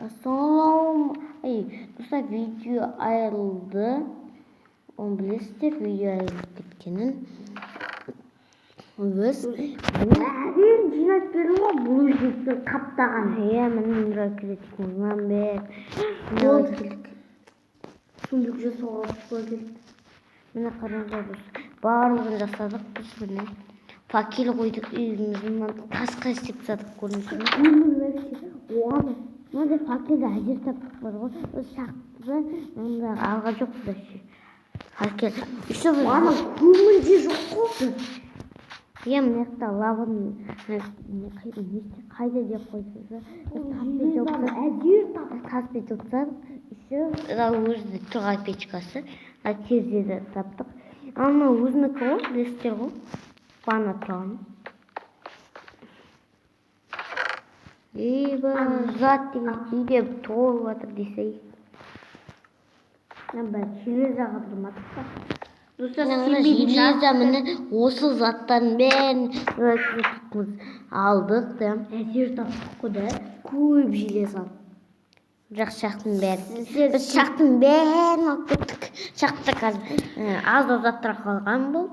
Ассалаумағалейкум. Достар, видео айырылды. Оны білесіздер, видео айырылып кеткенін. Біз Әрең жинап бердім ғой, булыжникті қаптаған. Иә, міне, мынау мынаның бәрін Болды. келдік. Сундук жасауға тура келді. Міне, қараңыздар, біз барлығын жасадық біз, міне. Факел қойдық үйіміздің, мына тасқа істеп тастадық, көрдіңіз бе? Өмір вообще Оған мынандай факелді әзер таптық бар ғой. Біз шақты мында алған жоқпыз вообще. Факел. Еще біз Ана көмір де жоқ қой. Иә, мына жақта лаваның қайда деп қойдыңыз ба? Біз таспен жауып тастадық. Әзер таптық. Таспен жауып тастадық. Еще өзі тұрған печкасы. Мына терезені таптық. Ана өзінікі ғой, білесіздер ғой. Ванна тұрған. Ейба, зат деген үйде толып жатыр десей. Мына бәрі железоға тұрмадық па? Достар, Мына сенбейтін железо, міне, осы заттардың бәрін алдық да. Әзер таптық қой да. Көп железо. Бірақ шахтың бәрі. Біз шахтың бәрін алып кеттік. Шахта қазір аз заттар қалған бұл.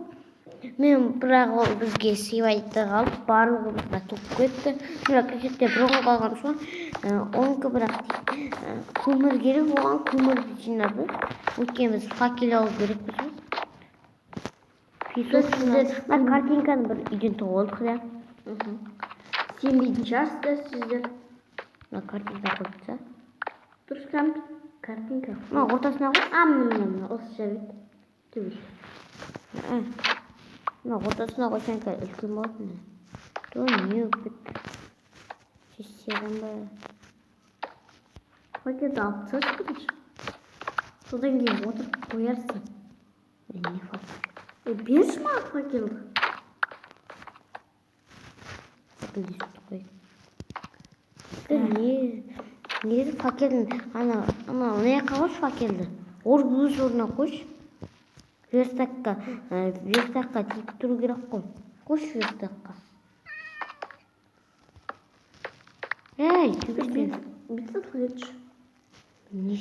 Мен бірақ ол бізге сыйлайды қалып, барлығымызға толып кетті. Бірақ кешекте бір күн қалған соң, онікі бірақ көмір керек, оған көмірді жинады. Өйткені біз факел алу керекпіз ғой. Песок жинады. Мына картинканы бір үйден тауып алдық да. Сенбейтін шығарсыздар сіздер. Мына картинка қойып тастаса. Дұрыс картинка. Мына ортасына қой. А, міне, міне, міне, осы жарайды. Түгел. Мына ортасына қойсаң, қазір үлкен болады міне. То не болып кетті? Сессиядан ба? Факелді алып тасташы бірінші. Содан кейін отырып қоярсың. Не факел? Берші маған факелді. Факелді сөйтіп қой. Не? Негізі факелдің ана мына жаққа қойшы факелді. Өз орнына қойшы. Верстакқа тиіп тұру керек қой. Қойшы верстакқа. Ей, төбесіне. Бүйтіп қояйыншы. Не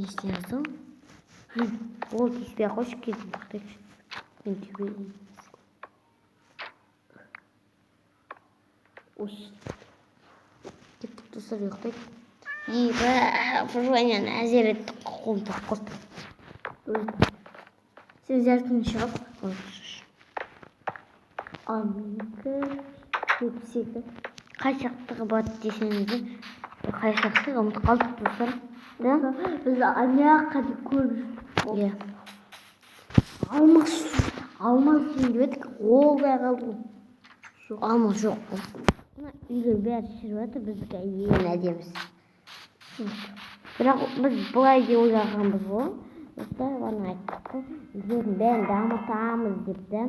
істеп? Ол тиіспей ақ қойшы, кезін тоқтайықшы. Мен төбе. Осы. Кеттік, достар, ұйықтайық. Ебә, выживаниені әзер еттік, қолым тоқ қосты. Сен зәркін шығып. Ал менікі 72. Қай жақтығы бар десеңіздер, қай жақтығы ұмытып қалдық, достар. Да? Біз ана жаққа дейін көп жүрдік. Иә. Алмас, алмас деп едік, ол да қалды ғой. Жоқ. Алмас жоқ қой. Мына үйлер бәрі шіріп жатыр, біздікі ең әдемісі. Бірақ біз былай деп ойлағанбыз ғой. Достар, бағана айттық қой, үйлердің бәрін дамытамыз деп та.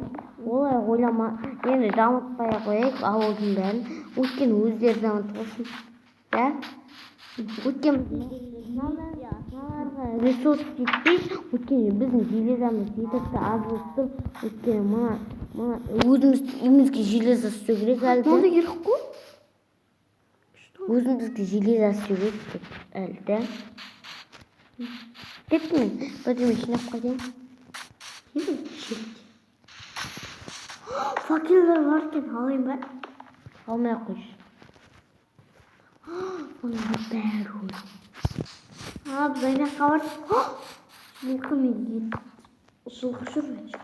Олай ойлама, енді дамытпай ақ қояйық ауылдың бәрін. Өйткені өздері дамытып алсын. Да? Өйткені мыналарға ресурс жетпейді, өйткені біздің железамыз жетекті аз болып тұр. Өйткені мына өзіміз үйімізге железо істеу керек әлі де. Мынандай керек қой. Өзімізге железо істеу керек деп әлі де. Деп мен бірдеме жинап қайтайын. Факелдер бар екен, алайын ба? Алмай ақ қойшы. Оның бәрі ой. А, біз ана жаққа бардық. Жылқы мен ет. Жылқы жүр вообще.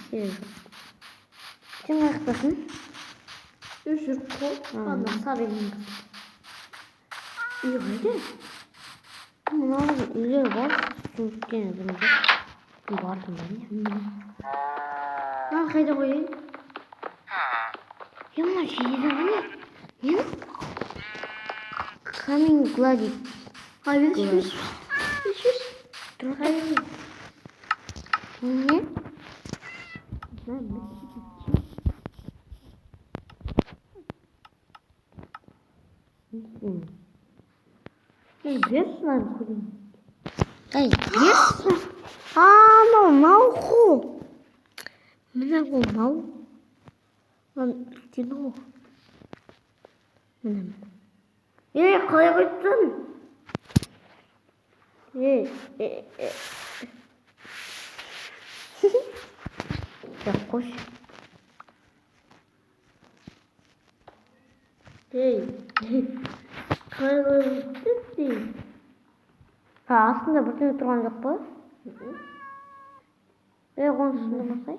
Керек жоқ. Сен қай жақтасың? Үй жүр қой. Ана сары үйдің. Үй қайда? Мынау үйлер бар. Өйткені дым жоқ. Бардым ба, не? Мынаны қайда қояйын? Е, мына железо ғой, не? Не? Камень гладить. А, берші, берші. Берші, берші. Тұр, не? На, берші. Не істеймін? Ей, берші мынаны көрейін. Ей, берші. А, мынау мынау ғой. Міне ғой мынау. Мынау үлкені ғой. Міне. Ей, қалай қойыпсың? Ей, ей. Жоқ, қойшы. Ей. Қалай қойыпсың сен? Ha, астында бірдеңе тұрған жоқ па? Ей, оның үстінде басай.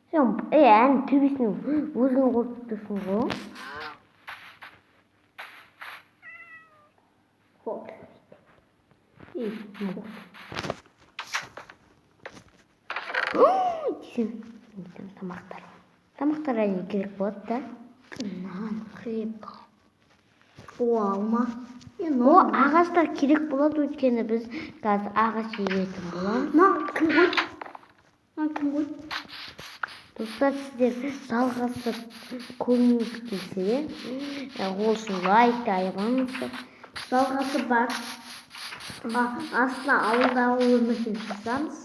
Сен, ей, әнің төбесіне өзің қойып тұрсың ғой. Хоп. Ей, Десең, десең тамақтар. Тамақтар әрине керек болады да. Нан, хлеб. О, алма. Е, О, ағаштар керек болады, өйткені біз қазір ағаш егетін боламыз. Мына кім қойды? Мына кім қойды? Достар, сіздер жалғасып көргіңіз келсе, ол үшін лайкты аямаңыздар. Жалғасы бар. Астына ауылдағы өмірден жазамыз.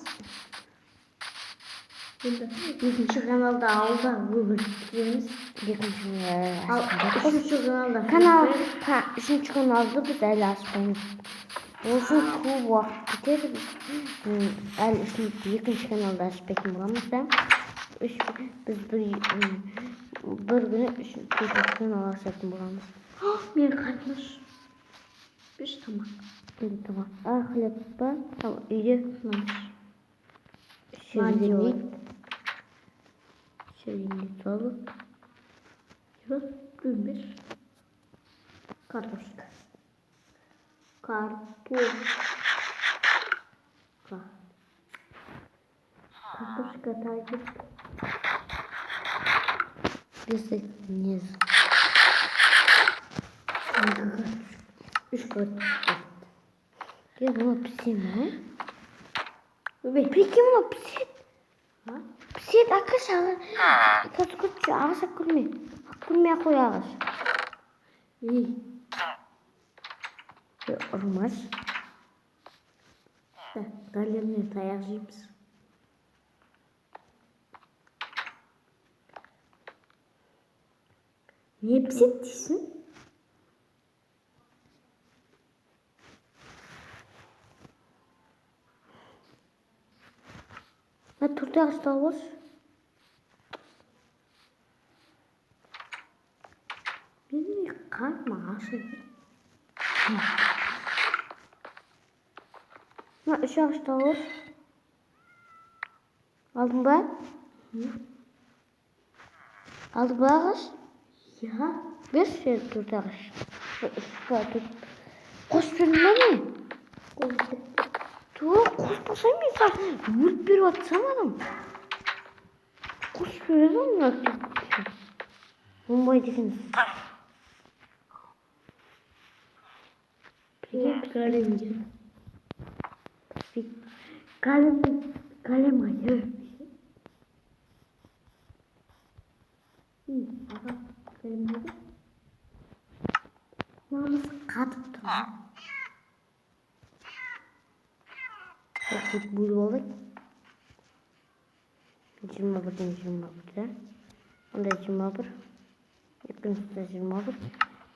Енді екінші каналда ауылдағы өмір түсіреміз. Екінші Ал үшінші каналда канал, үшінші каналды біз әлі ашпаймыз. Ол үшін көп уақыт кетеді. Біз әлі екінші каналды ашпайтын боламыз да. Біз бір күні төртінші канал ашатын боламыз. Мен қарным аш. Беш тамақ. Енді тамақ. А, хлеб па? Там үйде Нан. Шөлдемейді. Шөлдемейді салып. Жоқ, біреуін берші. Картошка. Картошка. Картошка тағы. Без не Үш картошка. Е, мынау пісе ме? Өбей. Прикинь, мынау піседі. А? Піседі, әкеш ағаш. Қазір күтші, ағаш алып көрме. Алып көрмей ақ қой ағаш. Ей, Е, ұрмашы. Да, големнен таяқ жейміз. Не піседі дейсің? Мына төрт ағашты алып алшы. Менің қарным аш еді. Мына үш ағашты алып алшы. Алдың ба? Алдың ба ағаш? Иә. Берші енді төрт ағаш. Үш па, төрт. Қосып бердің ба не? Ту, қоспасам мен саған өліп беріп жатсам адам. Қосып береді ғой мына. Оңбайды екен. Големге. Голем, голем қайда? Аға, голем қайда? Мамасы қатып тұр. Тут бөліп алдық. 21-ден 21, да? Онда 21. Екіншісі 21.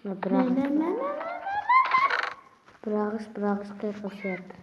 Мына бір ағаш. Мә, мә, мә, Бір ағаш, бір ағаш қайқа сияды.